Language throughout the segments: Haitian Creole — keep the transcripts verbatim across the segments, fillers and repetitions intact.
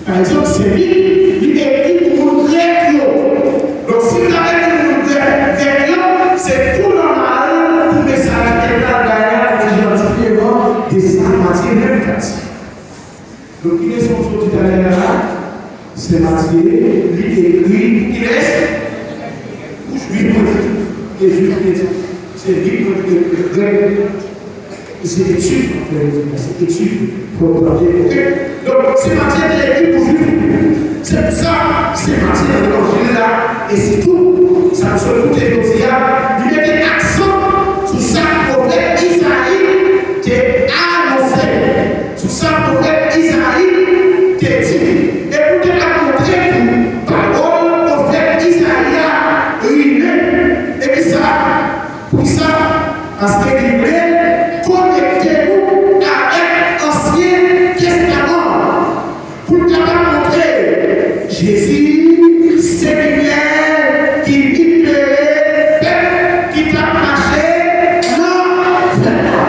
Pa egzanp, se li, li ekri pou moun grèk yo. Donk, si l ta ekri pou moun grèk, grèk yo, se tou nòmal pou mesaj ke l pral bay la, pou idantifye l de sa Matye menm t ap di. Donk, ki leson m sot di talè a la? Se Matye, li ekri pou kilès? Pou Jwif, mwen di. E Jwif, mwen di. Se li, mwen di, grèk. E se etid, mwen di, se etid. Fò w tande, oke? Donk, se Matye te ekri pou Jwif. Se pou sa, se Matye nan levanjil la, e sitou, sa nou sot koute jodi a, li mete aksan sou sa pwofèt Izayi te anonse. Sou sa pwofèt Izayi te di. E pou te ap montre tou, pawòl pwofèt Izayi a rive. E kisa? Poukisa? Paske li vle konekte nou avèk Ansyen Testaman an. Pou l kapab montre Jezi se limyè ki iklere pèp ki t ap mache nan fènwa.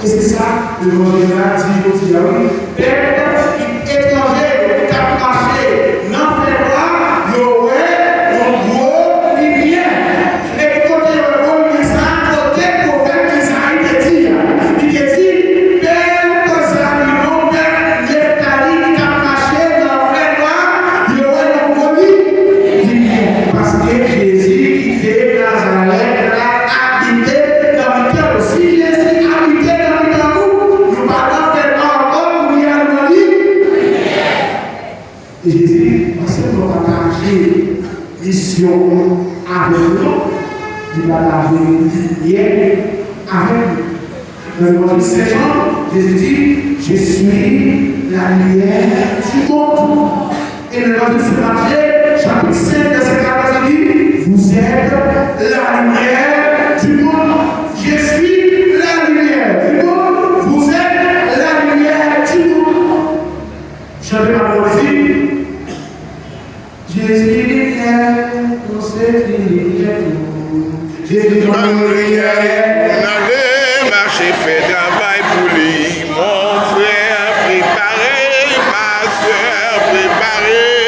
E se sa levanjil la di jodi a, wi. Pèp ki etranje yo, ki t ap mache nan fènwa, yo wè yon gwo limyè. E ki kote yo wè gwo limyè sa a? Kote pwofèt Izayi te di a. Li te di, pèp Zabilon, pèp Neftali ki t ap mache nan fènwa, yo wè yon gwo li-, limyè. Paske Jezi ki te Nazarèt la abite nan mitan yo. Si Jezi abite nan mitan nou, nou pa nan fènwa ankò, kounye a nou nan li-, E Jezi pa sèlman pataje misyon avèk nou, li pataje limyè avèk nou. Nan levanjil Sen Jan, Jezi di, Je suis la lumière du monde. E nan levanjil Sen Matye, chapit senk, vèsè katòz, li di, Vous êtes la lumière du monde. Je suis la lumière du monde. Vous êtes la lumière du monde. Chante pa mwen di, Jezi limyè, nou se li limyè nou. Jezi ban nou limyè. N ale mache fè travay pou li. Mon frè, prepare, ma sè, prepare.